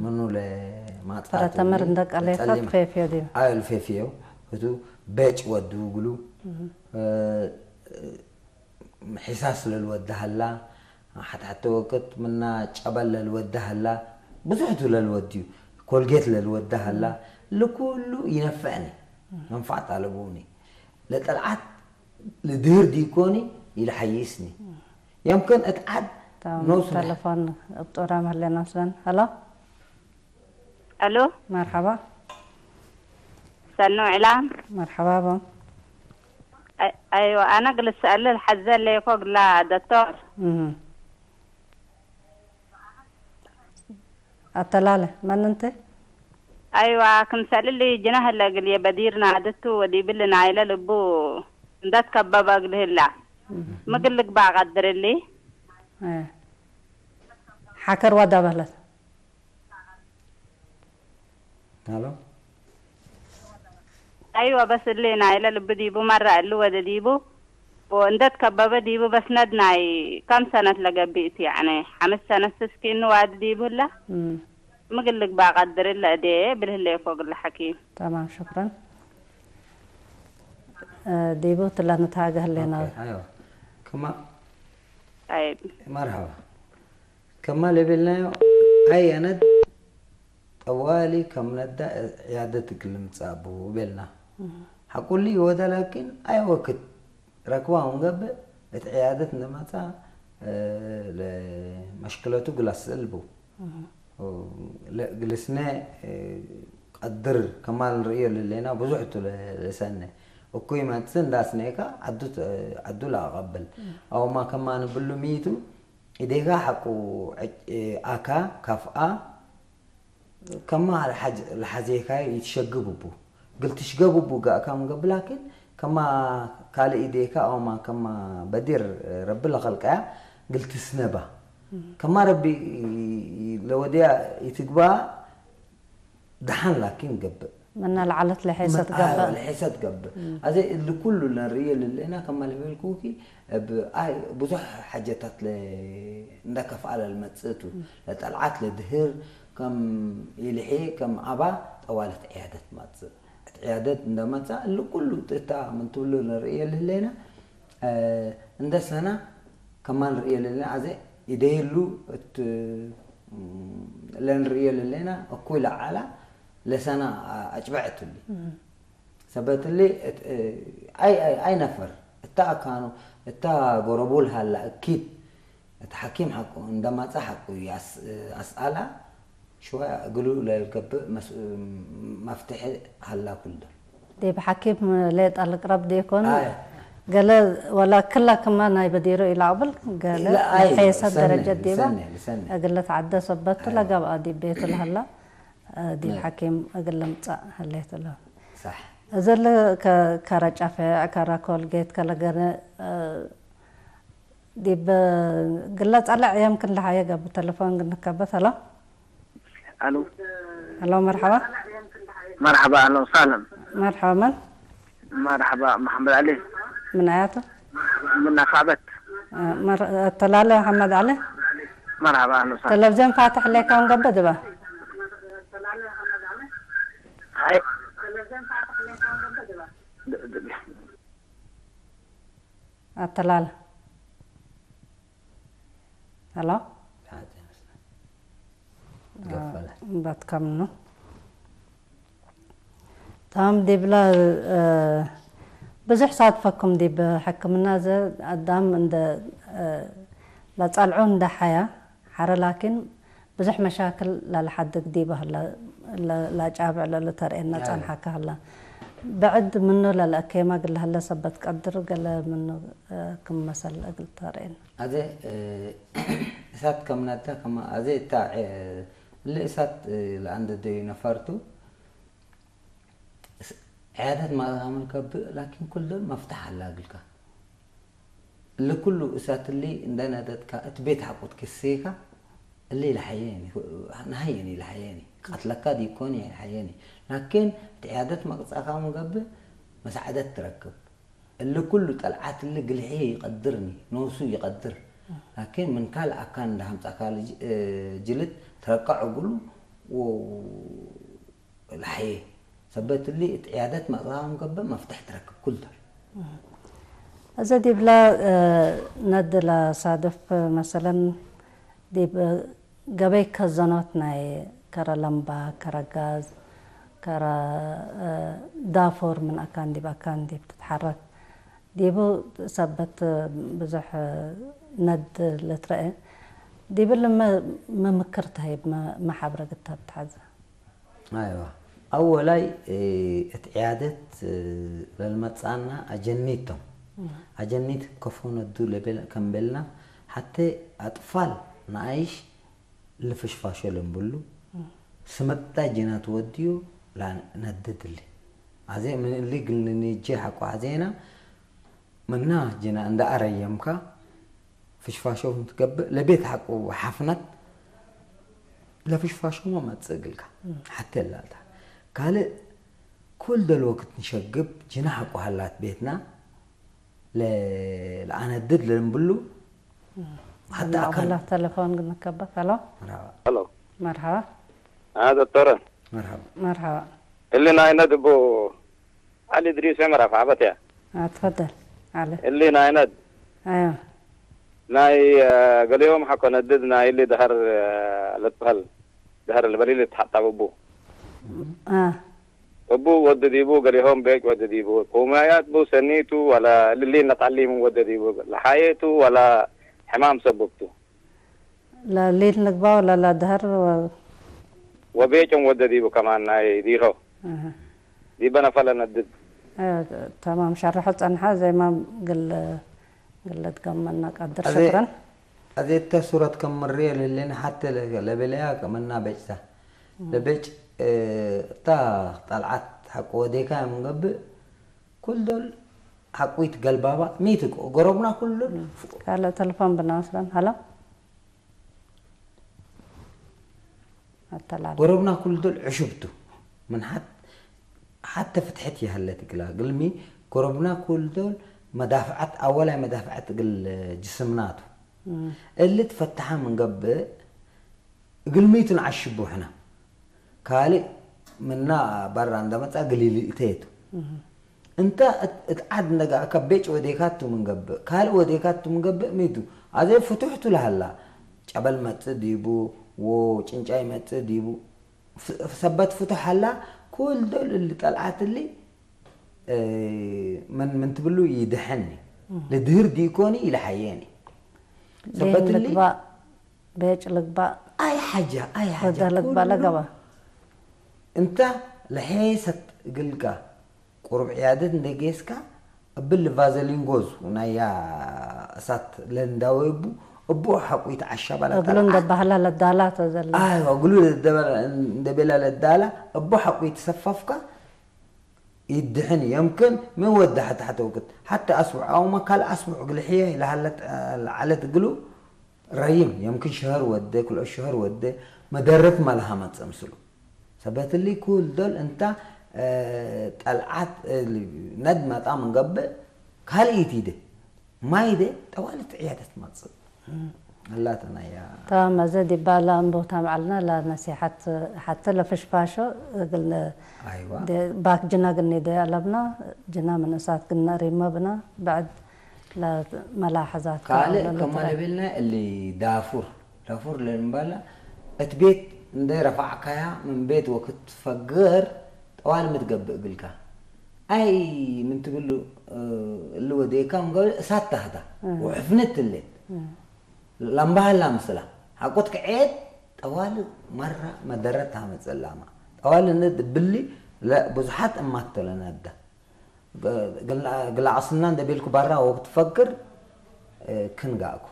ምኑ ለማጥፋት ፍረ ተመር እንደ ቀሌታ ትፌፍዮ ዲብ ኣዮ ልፌፍዮ እቱ ቤጭ ወዱ ግሉ ሒሳስ ለልወድሃላ ሓትሓቲ ወቅት ምና ጨበል ለልወድሃላ ብዙሕቱ ለልወድዩ ኮልጌት ለልወድሃላ ልኩሉ ይነፍዕኒ መንፋዕት ኣለብውኒ ለጠልዓት ልድህር ዲኮኒ ይልሓይስኒ የምክን እት ዓድ ኖሱ ተለፎን እብ ጦራ መህለና ስለን ሀሎ ሄሎ መርሓባ ሰኑ ዕላም መርሓባ ቦ ኣይዋ ኣነ ግልስ ኣለ ልሓዘ ኣለይኮ ግላ ደቶር ኣተላለ መን እንተ ኣይዋ ክምሰልሊ ጅነህ ለግል የበዲርና ድቱ ወዲብል ናይለ ልቡ እንዳትከበበ እግልህላ ምግል ልግባ ቀድርሊ ሓከር ዋዳ በህለት ሄሎ ኣይዋ በስ እሊ ናይለ ልቢ ዲቡ መራ እሉ ወደ ዲቡ ወእንደት ከበበ ዲቡ በስ ነድ ናይ ከም ሰነት ለገብእ እቲ ያዕነ ሓምስ ሰነት ስስኪኑ ዋድ ዲቡ ህላ ምግል ልግባ ቀድር እለ እዴ ብልህሌ እኮ ግለ ሓኪም። تمام شكرا. ዲቡ ትላ ንትሃገ ህሌና። ኦኬ፣ ኣይዋ። ከማ طيب መርሃባ። ከማ ለቤልናዮ ኣይ ኣነት ጠዋሊ ከም ነዳ ዕያደት እግል ምጻቡ ቤልና። ሓቁሊ ወደ ላኪን ኣይ ወክት ረክባ ወንገብእ እት ዕያደት እንደመጻ ለመሽክለቱ ግላስ እልቡ። ግልስነ ቀድር ከማል ንርእዮ ልሌና ብዙሕ ቱ ለሰነ እኩይ መጽእ እንዳስኔካ ዓዱ ዓዱ ለኣቐብል ኣውማ ከማ ንብሉ ሚቱ ኢዴጋ ሓቁ ኣካ ካፍኣ ከማ ለሓዜካዮ ይትሸግብ እቡ ግል ትሽገብ እቡ ጋእካ ምገብላኪን ከማ ካልእ ኢዴካ ኣውማ ከማ በዲር ረቢ ለኸልቀያ ግል ትስነባ ከማ ረቢ ለወድያ ይትግባ ደሓን ላኪን ገብእ መና ለዓለት ለሐሰት ገብእ ለሐሰት ገብእ ኣዘ እሊ ኩሉ ለንርእዮ ልሌና ከማ ለበልኩኪ እብ ኣይ ብዙሕ ሓጀታት እንደ ከፍኣለ ልመጽእ ቱ ለጠልዓት ለድህር ከም ይልሒ ከም ኣባ ጠዋለት ዕያደት መጽእ ዕያደት እንደመጻ እሊ ኩሉ እታ ምን ትብሉ ንርእዮ ልህሌና እንደ ሰና ከማን ርእዮ ልህሌና ኣዘ ይደይሉ እት ለንርእዮ ልህሌና እኩይ ለዓላ ለሰና ኣጭበዐትሊ ሰበትሊ ኣይ ኣይ ኣይ ነፈር እታ ኣካኑ እታ ጎረቡል ሃላ እኪድ እቲ ሓኪም ሓቁ እንደማጻ ሓቁ ኣስኣላ ሽዋ እግሉ ለልገብእ መፍትሒ ሃላ ኩልዶ ዲብ ሓኪም ሌጣ ልቅረብ ዲኮን ኣይ። ገለ ወላ ክላ ክማ ናይ በዲሮ ኢላ ቅብል ገለ ላ፣ ኣይ፣ ሐይሰት ልሰነ፣ ደረጀት ዲባ ልሰነ፣ ልሰነ። እግለ ተዓደ ሰበቱ ኣይ። ለገብኣ ዲብ ቤቱ ለሃላ ዲብ ናይ። ሓኪም እግለ ምጻእ ሀሌት ለ ሳሕ እዚ ለ ከረ ጫፈ ከረ ኮልጌት ከለገነ ዲብ ግለ ጸለዕ የምክን ለሓየ ገብ ተለፎን ግንከበት ሀሎ الو ሀሎ መርሐባ مرحبا اهلا وسهلا መርሐባ መን مرحبا محمد علي ምን ኣያቱ من نفابت ተላለ መሐመድ ዓሊ مرحبا اهلا وسهلا ተለቪዝዮን ፋትሕ ሌካ ንገበ ድባ هاي ኣተላለ ሄሎ ገፈለ በትከምኑ ታም ዲብላ ብዙሕ ሳትፈኩም ዲብ ሕክምና ዘ ኣዳም እንደ ለጸልዑ እንደ ሓያ ሓረ ላኪን ብዙሕ መሻክል ለልሓድግ ዲበ ህለ ለጫብዕ ለልተርእየና ጸንሓካ ህላ ብዕድ ምኑ ለልአከየማ ግለ ህለ ሰበት ቀድር ገለ ምኑ ክም መሰል እግል ተርእየና ኣዜ እሳት ከምናታ ከማ ኣዜ እታ እለ እሳት ለአንደደዩ ነፈርቱ ዕያደት ማእዛምን ከብእ ላኪን ኩልደን መፍታሕ ኣላ ግልካ እለ ኩሉ እሳት እሊ እንደነደትካ እቲ ቤት ሓቁት ክስካ እሊ ለሓየኒ ንሃየኒ ለሓየኒ ቀትለካ ዲኮን ለሓየኒ ላኪን እቲ ዕያደት መቅጻካ ምገብእ መስዓደት ትረክብ እሊ ኩሉ ጠልዓት እሊ ግልሒ ይቀድርኒ ነውሱ ይቀድር ላኪን ምን ካልእ ኣካን እንዳሃምጻካ ጅልት ትረቃ ዕጉሉ ላሕየ ሰበት እሊ እቲ ዕያደት መቕዛም ገብእ መፍትሕ ትረክብ ኩልተር እዚ ዲብለ ነድለ ሳድፍ መሰለን ዲብ ገበይ ከዘኖት ናይ ከረ ለምባ ከረ ጋዝ ከረ ዳፎር ምን ኣካን ዲብ ኣካን ዲብ ትትሓረክ ዲቡ ሰበት ብዙሕ ነድ ልትረአ ዲብል መምክር ተሂብ መሓብረ ግታ ብትሓዘ ኣይዋ ኣወላይ እቲ ዕያደት ለልመጻና ኣጀኒቶም ኣጀኒት ከፎ ነዱ ለቤል- ከም ቤልና ሓተ ኣጥፋል ንኣይሽ ልፍሽፋሾ ለንብሉ ስመጣ ጅና ትወድዮ ላ ነድድሊ ኣዜ ምንሊ ግልንጄ ሓቆ ኣዜና ምና ጅና እንዳ ኣረየምካ ፍሽፋሾ ትገብእ ለቤት ሓቁ ሓፍነት ለፍሽፋሾ መመጽእ ግልካ ሓተ ላልታ ካልእ ኩል ደልዎ ክትንሸግብ ጅና ሓቁ ሃላት ቤትና ለኣነድድ ለንብሉ ሓታ ኣካል ላ ተለፎን ግንከበት ሄሎ መርሃባ ሄሎ መርሓባ አ ዶክተረ መርሃባ መርሓባ እሊ ናይ ነድቡ ዓሊ ድሪስ መራ ፋዕበት እያ ኣትፈደል ኣለ እሊ ናይ ነድ ኣዮ ናይ ገሊኦም ሓኮ ነድድ ናይ እሊ ድሃር ለትበሃል ድሃር ልበሊል ትሓጣብ እቡ አ እቡ ወዲ ዲቡ ገሊኦም ቤጭ ወዲ ዲቡ ኩማያት ቡ ሰኒቱ ወላ ልሊ ነጣሊም ወዲ ዲቡ ለሓየቱ ወላ ሕማም ሰብብቱ ለሊል ንግባ ወላ ለድሃር ወቤጭም ወደ ዲቡ ከማን ናይ ዲሆ ዲበ ነፈለ ነድድ ተማም ሸርሖ ጸንሓ ዘይማም ግል ግል ትገመና ቀድር ኣዜ- ሽክረን ኣዜተ ሱረት ከም ምርየ ለሌን ሓተ ለበለያ ከመና በጭታ ለበጭ እታ ጣልዓት ሓቂ ወዴካ የምንገብእ ኩልዶል ሓቁይት ገልባባ ሚት ጎረብና ኩልዶል ካልእ ተለፎን ብናወስለን ሃሎ ኣተላለ ጎረብና ኩልዶል ዕሹብቱ ምን ሓት ሓተ ፍትሕት ይሃለት ግላ ግልሚ ጎረብና ኩልዶል መዳፍዓት ኣወላይ መዳፍዓት ግል ጅስምናቱ እሊ ትፈትሓ ምንገብእ ግልሚቱ ንዓሽቡ ሕና ካልእ ምና ባራ እንደመጻ ግሊል እተየቱ እንተ እት ዓድ እንደጋ ካብ ቤጭ ወዴካቱ ምንገብእ ካልእ ወዴካቱ ምንገብእ ሚቱ ኣዘይ ፍቱሕቱ ለሃላ ጨበል መጽእ ዲቡ ዎ ጭንጫ ይመጽእ ዲቡ ሰበት ፍቱሕ ኣላ ኩል ዶል እሊ ጠልዓት እሊ ምን ምን ትብሉ ይድሐኒ ልድህር ዲኮኒ ይልሓየኒ ሰበት እሊ ልግባእ ቤጭ ልግባእ ኣይ ሓጃ ኣይ ሓጃ ወደ ልግባእ ለገባ እንታ ለሐሰት ግልጋ ቁሩብ ዕያደት እንደ ጌስካ እብል ቫዘሊን ጎዝ ናያ እሳት ለንዳወይቡ እቦ ሓቁ ይትዓሻ ባላ እብሉ እንደ ባህላ ለዳላቶ ዘላ ኣይዋ ግሉ እንደ ቤላ ለዳላ እቦ ሓቁ ይትሰፋፍካ ይድሕን የምክን ምን ወደ ሓተ ሓተ ውቅት ሓተ ኣስቡዕ ኣውማ ካልእ ኣስቡዕ ግልሕየ ለሃለት ለዓለት ግሉ ረይም የምክን ሸህር ወደ ክልኦ ሸህር ወደ መደረት ማልሃ መጸምስሉ ሰበትሊ ኩል ዶል እንታ ጠልዓት ነድ መጣ ምንገብእ ካልኢት ይደ ማይደ ጠዋልት ዕያደት መጽእ ኣላተናያ تمام زاد يبقى لا أنبوتا معلنا لا نصيحة حتى لا فش فاشو قلنا ኣይዋ دي باك جنا قلنا دي ألبنا جنا من أسات قلنا ريما بنا بعد لا ملاحظات ካልእ ከማለቤልና እሊ ዳፉር ዳፉር ለንባላ እቲ ቤት እንደ ረፋዕካያ ምን ቤት ወክትፈግር ጠዋል ምትገብእ እግልካ ኣይ ምን ትብሉ እሊ ወደየካ ምገበ እሳት ታህታ ውሕፍነት ትሌት ላምባሃላ ምስላ ሓቆት ክዔት ጠዋል መራ መደረት ታመፀላማ ጠዋል እነ ብሊ ብዙሓት እማተለነዳ ግላዕስና እንደ ቤልኩ ባራ ወቅት ፈክር ክንጋእኩ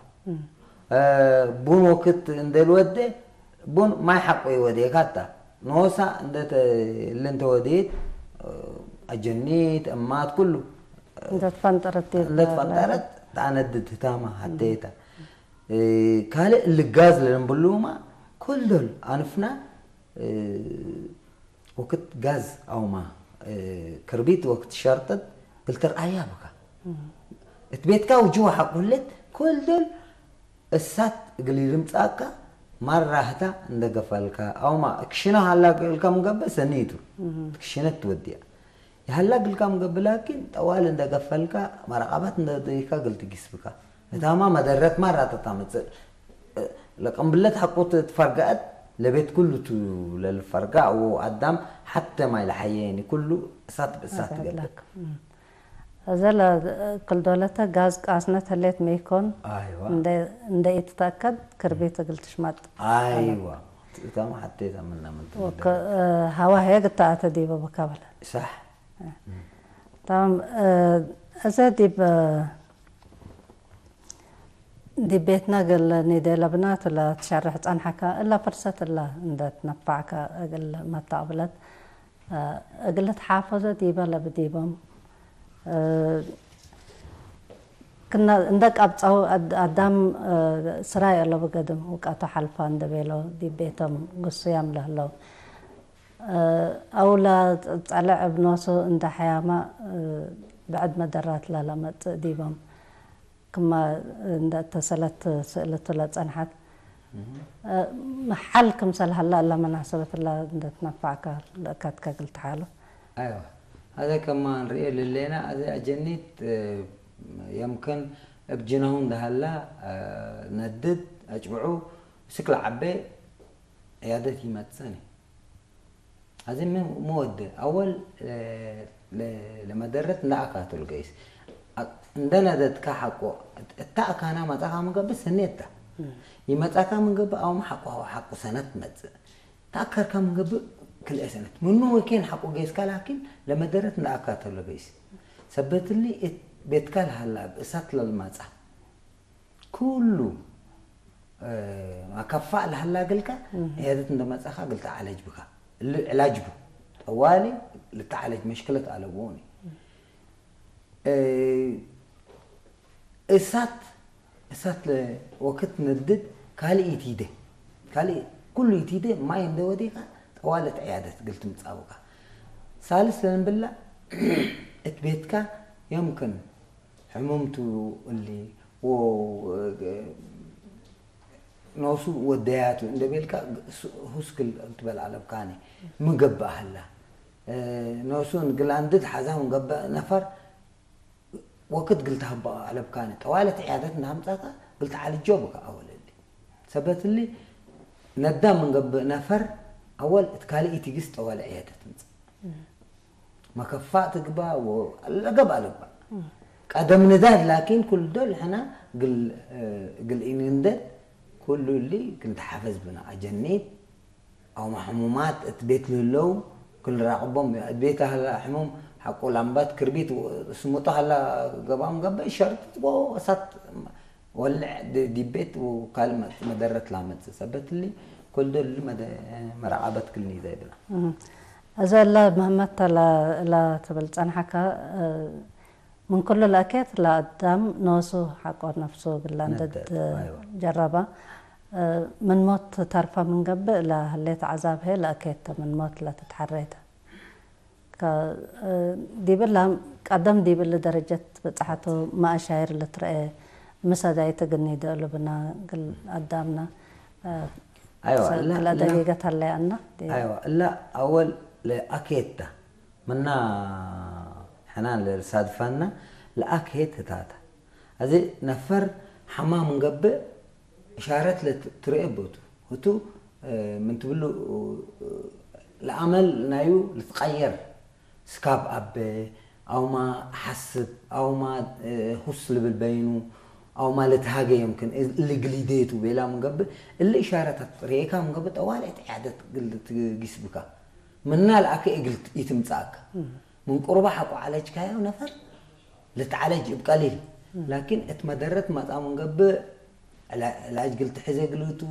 ቡን ወክት እንደልወደ ቡን ማይ ሓቆ ይወደየካ ኣታ ንወሳ እንደተ ለንተ ወደየት ኣጀኒት እማት ኩሉ እንደትፈንጠረት እንደትፈንጠረት ተኣነድድ ህታማ ሃተየታ ካልእ ልጋዝ ለንብሉማ ኮልዶል ኣንፍና ወክት ጋዝ ኣውማ ክርቢት ወክት ሸርጥት ግልተር ኣያ ብካ እቲ ቤትካ ውጅዋ ሓቁለት ኮልዶል እሳት እግል ይልምጻካ ማራህታ እንደገፋልካ ኣውማ ክሽነ ሃላ እልካ ምገበ ሰኒቱ ክሽነት ትወዲያ የሃላ ግልካ ምገብ ላኪን ጠዋል እንደገፈልካ መራቃባት እንደደይካ ግል ትጊስብካ እታማ መደረት ማራ ተታምጽእ ለቀንብለት ሐቁ ትፈርጋአት ለቤት ኩሉ ቱ ለልፈርጋ ው አዳም ሐተ ማይ ለሐየኒ ኩሉ እሳት ብእሳት ትገብር እዘ ለክልዶለተ ጋዝ ቃስነት ህሌት መይኮን አይዋ እንደ ኢትተአከድ ክርቢት እግል ትሽማጥ አይዋ እታማ ሐቴታ ምና ምን ሀዋ ሄግ እተአተ ዲበ በካበለ ሳሕ تمام እዘ ዲብ ዲብ ቤትና ገለ ኒደ ለብናቱ ለትሸርሕ ጸንሐካ እላ ፍርሰት እላ እንደ ትነፋዕካ እግል መታቅብለት እግል ትሓፈዞ ዲበ ለብዲቦም ክና እንደ ቀብጸው አዳም ስራይ አለቡ ገድም ውቃቱ ሓልፋ እንደ ቤሎ ዲብ ቤቶም ግሱያም ለህለው أو لا ጸልዕ እብ ኖሱ እንደ ሐያማ ብዕድ መደራት ለለመጽእ ዲቦም ክማ እንደ ተሰለት ስእልቱ ለጸንሐት መሓል ክምሰል ሀላ እላ መናሰበት እላ እንደ ትነፋዕካ ለእካትካ ግልትሓሉ أيوة هذا كما نرئي للينا هذا أجنيت يمكن እብ ጅነሁ እንደሃላ ነድድ ኣጭብዑ ስክለ ዓቤ ዕያደት ይመጽእን እዩ። ኣዚ ምን መወደ ኣወል ለመደረት እንዳኣካተሉ ገይስ እንደ ነደትካ ሓቆ እታ ኣካና መጻካ ምገብእ ሰኔታ ይመጻካ ምገብእ ኣውም ሓቆ ሓቁ ሰነት መጽእ ተኣከርካ ምገብእ ክልኤ ሰነት ምኑ ወኬን ሓቁ ገይስካ ላኪን ለመደረት እንዳኣካተሉ ገይስ ሰበትሊ ቤትካ ለሃላ ብእሳት ለልማጻ ኩሉ ኣከፋእ ለሃላ ገልካ ዕያደት እንደመጻኻ ግልታ ዓለጅ ብካ ዕላጅ ቡ ጠዋሊ ልተዓለጅ መሽክለት ኣለብዎኒ እሳት እሳት ወክት ነድድ ካልእ ኢቲደ ካልእ ኩሉ ኢቲደ ማይ እንደ ወዲካ ጠዋለት ዕያደት ግልት ምጻውካ ሳልስ ለንብላ እት ቤትካ የምክን ሕሙምቱ እሊ ኖሱ ወደያቱ እንደ ቤልካ ሁስክል ትበል ኣለብካኒ ምገብእ ሃላ ኖሱን ግላንድድ ሓዛ ምገብእ ነፈር ወክት ግልተሃባ ኣለብካኒ ጠዋለት ዕያደት እንዳምጻካ ግልተዓልጆ ብካ ኣወለሊ ሰበትሊ ነዳ ምንገብእ ነፈር ኣወል እት ካልእ ኢትግስ ጠዋለ ዕያደት ምጽእ መከፋእ ትግባ ለገብ ኣለባ ቀደም ንዳድ ላኪን ኩል ዶል ሕና ግል ኢንንደድ ኩሉ እሊ ክንተሓፈዝ ብና ኣጀኒት ኣውማ ሕሙማት እት ቤት ልህለው ክንራቅቦም እት ቤት ኣህላ ሕሙም ሓቆ ላምባት ክርቢት ስሙጦ ሃላ ገባም ገበ ሸርጥ እሳት ወልዕ ዲቤት ካልእ መደረት ላመጽእ ሰበትሊ ኮልደል መርዓበት ክልኒ ዘይብላ። እዛ ላ ምህመት ላ ትብል ጸንሓካ ምን ኩሉ ለእኬት ለአዳም ነሱ ሓቆ ነፍሱ ግላ እንደ ጀረባ ምን ሞት ተርፋ ምን ገብእ ለህሌት ዓዛብ ሄ ለእኬት ምን ሞት ለትትሓሬተ ዲብላ ቀደም ዲብል ደረጀት በጻሓቱ ማእሻይር ልትረአ ምሰዳይ ትግኒ ደእሉ ብና ግል አዳምና ኣይዋ እላ ክላ ደቂቀት ኣለያና ኣይዋ እላ ኣወል ለኣኬታ ምና ሕና ለሳድፋና ለኣኬት ህታታ እዚ ነፈር ሓማም እንገብእ እሻረት ለትርኤ ቦቱ ህቱ ምን ትብሉ ለኣመል ናዩ ልትቀየር ስካብ ኣበ ኣውማ ሓስብ ኣውማ ሁስ ልብል በይኑ ኣውማ ልትሃገ የምክን እሊ ግሊዴቱ ቤላ ምንገብእ እሊ እሻረታት ርኤካ ምንገብእ ጠዋል እቲ ዕያደት ግል ትጊስብካ ምና ልኣከ እግል ይትምጻእካ ምን ቁርባ ሓቆ ዓለጅካዮ ነፈር ልትዓለጅ እብ ቀሊል ላኪን እት መደረት ማጻ ምንገብእ ዕላጅ ግል ትሕዘ ግልቱ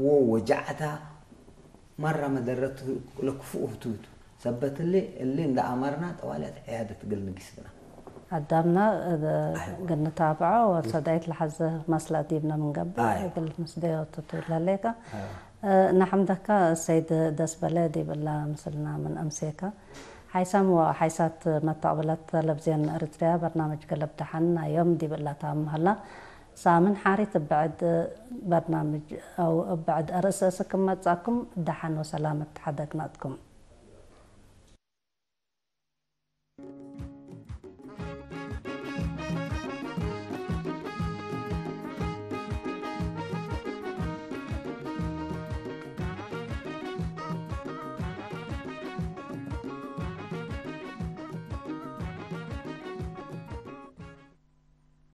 ወ ወጃዕታ ማራ መደረት ለክፉእ ህቱቱ ሰበት እሊ እሊ እንዳ ኣማርና ጠዋልያት ዕያደት ግል ንጊስብና ኣዳምና ግንታብዖ ወሰዳይት ለሓዘ ማስላ ዲብና ምንገብእ እግል ምስ ደዮቱ ትብላለይካ ንሓምደካ ሰይድ ደስ በለ ዲብላ ምስልና ምን ኣምሴካ ሓይሳም ወሓይሳት መተቕብለት ተለብዝዮን ኤርትርያ በርናምጅ ገለብ ደሓን ናዮም ዲብላ ታምሃላ ሳምን ሓሪት እብዕድ በርናምጅ ኣው እብዕድ ኣርእሰ ስክም መጻኩም ደሓን ወሰላም እተሓደግናትኩም